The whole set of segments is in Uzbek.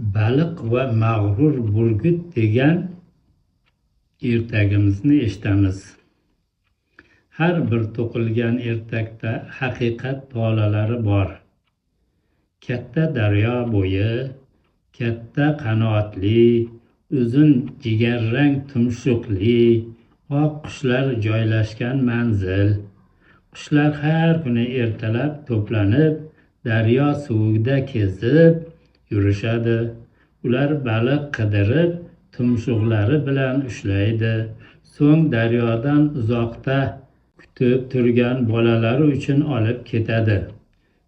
Baliq va mag'rur burgut degan ertagimizni eshitamiz. Har bir to'qilgan ertakda haqiqat tolalari bor. Katta daryo bo'yi, katta qanotli, uzun jigarrang tumshuqli oq qushlar joylashgan manzil. Qushlar har kuni ertalab to'planib, daryo suvida kezib yurishadi. Ular baliq qidirib, tumshuqlari bilan ushlaydi. So'ng daryodan uzoqda kutib turgan bolalari uchun olib ketadi.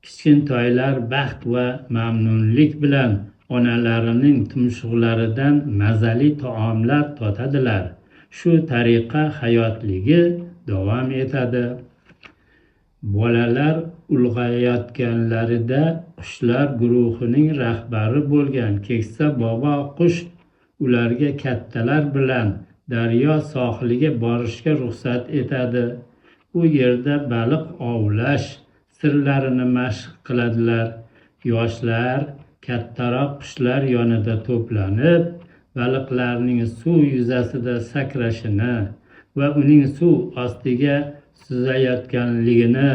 Kichkintoylar baxt va mamnunlik bilan onalarining tumshuqlaridan mazali taomlar totadilar. Shu tariqa hayotligi davom etadi. Bolalar ulg'ayayotganlarida qushlar guruhining rahbari bo'lgan keksa bobo qush ularga kattalar bilan daryo sohiliga borishga ruxsat etadi. U yerda baliq ovlash sirlarini mashq qiladilar. Yoshlar kattaroq qushlar yonida to'planib, baliqlarning suv yuzasida sakrashini va uning suv ostiga suzayotganligini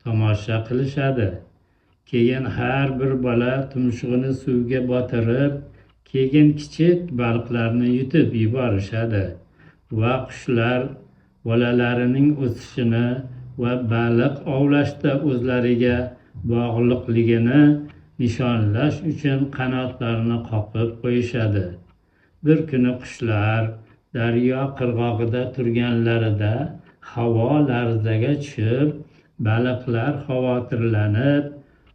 tomosha qilishadi. Keyin har bir bola tumshug'ini suvga botirib, keyin kichik baliqlarni yutib yuborishadi va qushlar bolalarining o'sishini va baliq ovlashda o'zlariga bog'liqligini nishonlash uchun qanotlarini qoqib qo'yishadi. Bir kuni qushlar daryo qirg'og'ida turganlarida havo larzaga tushib, baliqlar xavotirlanib,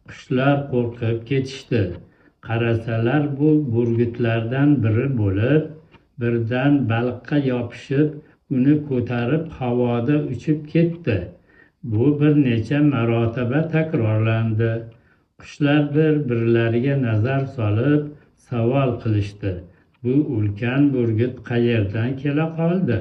qushlar qo'rqib ketishdi. Qarasalar, bu burgutlardan biri bo'lib, birdan baliqqa yopishib, uni ko'tarib havoda uchib ketdi. Bu bir necha marotaba takrorlandi. Qushlar bir-birlariga nazar solib, savol qilishdi. Bu ulkan burgut qayerdan kela qoldi?